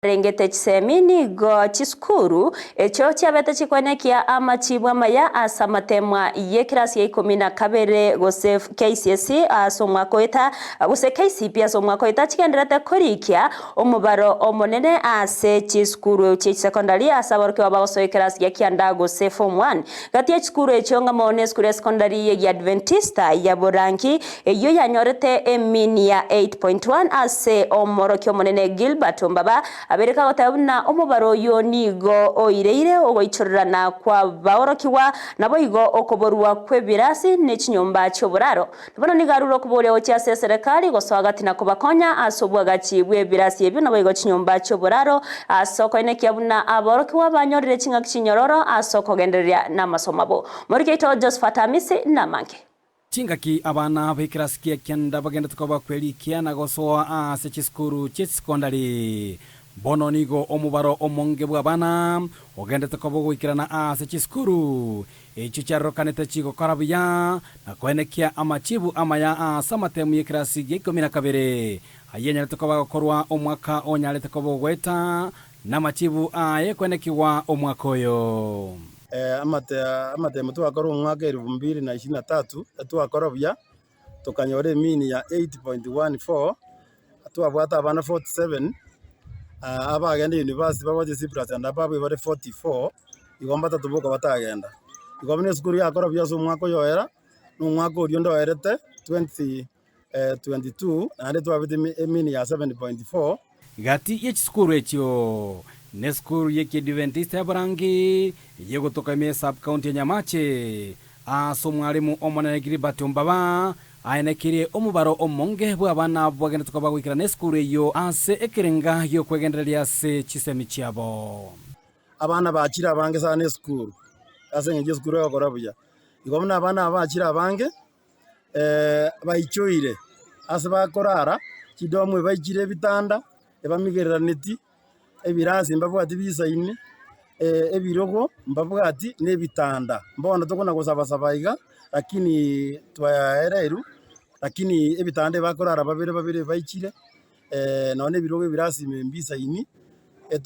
Rengete chisemi nigo chisukuru echio chiabete chikwenekia amachibu amaya ase amatemwa y'ekerasi ya ikomi na kabere gose KCSE ase omwaka oeta gose KCPE ase omwaka oeta chigendererete korikia omobaro omonene ase chisukuru chie chisekondari ase aborokigwa bagosoa ekerasi gia kianda gose form one. Gati ye chisukuru echio ng'amo nesukuru ya sekondari y'Egiadventista ya Borangi Eyio yanyorete emean ya 8.1 ase omorokia omonene Gilbert Ombaba abeire kagoteba buna omobaro oyio nigo oireire ogoichorerana kw'abaorokigwa naboigo okoborwa kw'ebirasi ne chinyomba chi'oboraro. Na bono nigo arure okoboria gochia ase eserekari gosoa gati na kobakonya ase obwagachi bw'ebirasi ebio naboigo chinyomba chi'oboraro ase okoenekia buna aborokigwa banyorire ching'aki chinyororo ase okogendereria namasomo abo. Omorokia oito Josephat Amisi namange. Chingaki abana b'ekerasi kia kianda bagendete koba kwerikia na gosoa ase chisukuru chi'echisekondari. Bono nigo omobaro omonge bw'abana ogendete koba ogoikerana ase chisukuru echio chiarorekanete chigokora buya na koenekia amachibu amaya ase amatemu y'ekerasi gia ikomi na kabere ayio anyarete koba agokorwa omwaka onyarete koba ogoeta namachibu aye koenekigwa omwaka oyo. Amatemo twakora omwaka elifu mbili na ishirini na tatu, twakora buya, tokanyora emean ya 8.14, twabwate abana 47, abagenda university babwate C plus and above bare 44, igo mbatato boka batagenda. Igo buna esukuru yakora buya ase omwaka oyo oera, na omwaka oria onde oerete 2022, naende twabete emean ya 7.4. Gati ye chisukuru echio nesukuru y'Ekiadventista ya Borangi ey'egotoka ime y'esub-county ya Nyamache, ase omwalimu omonene Gilbert Ombaba aenekirie omobaro omonge bw'abana bwagenderete koba goikerana esukuru eyio ase ekerenga gi'okwegendereria ase chisemi chiabo. Abana bachire abange sana esukuru, ase eng'encho esukuru egokora buya. Igo buna abana aba bachire abange, baichoire ase bakorara, chidomu ebaichire ebitanda, ebamigereraneti, ebirasi mbabwati bisaini, ebirogo mbabwati na ebitanda. Bono tokona gosaba saba iga, lakini twaereirwe, lakini ebitanda ebakorara babere babere baichire. Nonya na ebirogo ebirasi ime mbisaini,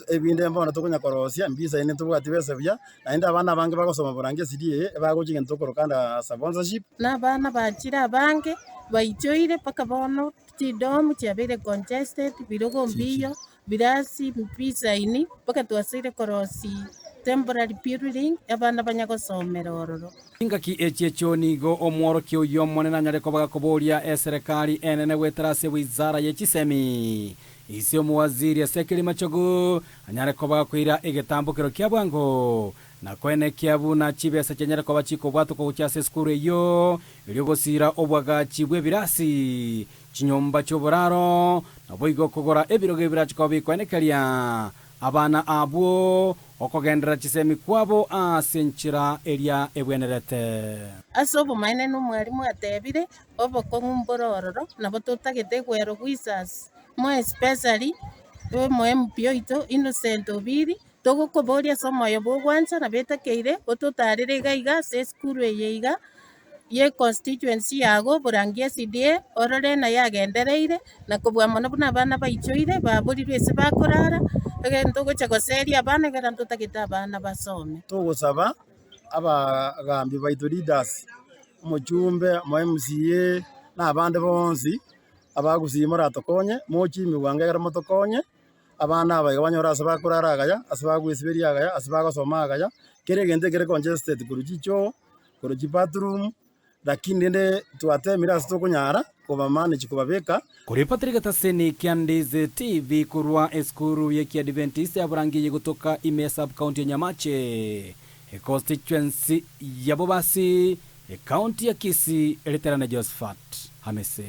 ebinde bono tokonya korosia mbisaini ntobwati besa buya, naende abana abange bagosoma borangi esiri eye, ebagocha egento tokoroka under sponsorship. Na abana bachire abange, baichoire mpaka bono chidomu chiabeire congested, birogo mbiyo, birasi mbisaini, mpaka twasoire korosia temporary building, abana banya gosomera ororo. Chingaki echi echio nigo omworokia oyio omonene anyare koba gakoboria eserekari enene goetera ase wizara ye chisemi. Ise omowaziri ase ekerima chogu anyare koba gakoira egetambokero kia bwango na koenekia buna chibesa chianyare koba chikobwatoka gochia ase esukuru eyio erio gosiira obwagachi bw'ebirasi, chinyomba chi'oboraro, naboigo kogora ebirogo ebirache koba bikoenekeria Abana abwo okogenderera chisemi kwabo ase enchera eria ebwenerete. Ase obomaene nomwalimu atebire, obokong'u mbore ororo, nabo totagete egwero gw'isasi, more especially omo MP oito Innocent Obiri, togokoboria ase omoyo bw'ogwancha nabo etakeire ototarere iga iga ase esukuru eye iga, ye constituency yago Borangi SDA, orore ng'a yagendereire, na kobua mono buna abana baichoire, baborirwe ase bakorara, egento ogocha goseria abana ekero ntotagete abana basome. Togosaba abagambi baito leaders, omochumbe, omo MCA, na abande bonsi, abagusii moratokonye, moche ime bwango ekero motokonye, abana aba iga banyore ase bakorara agaya, ase bagwesiberia agaya, ase bagosoma agaya, kera egento ekere congested korwa chichoo. korwa chibathroom, lakini rende twatemire ase tokonyara kobamanage kobabeka. Korwa Patrick Taseni, Kiandize TV, korwa esukuru ye Kiadventist ya Borangi gotoka ime ya sub-county ya Nyamache, econstituency ya Bobasi, ecounty ya Kisii, Riterane Josephat Hamisi.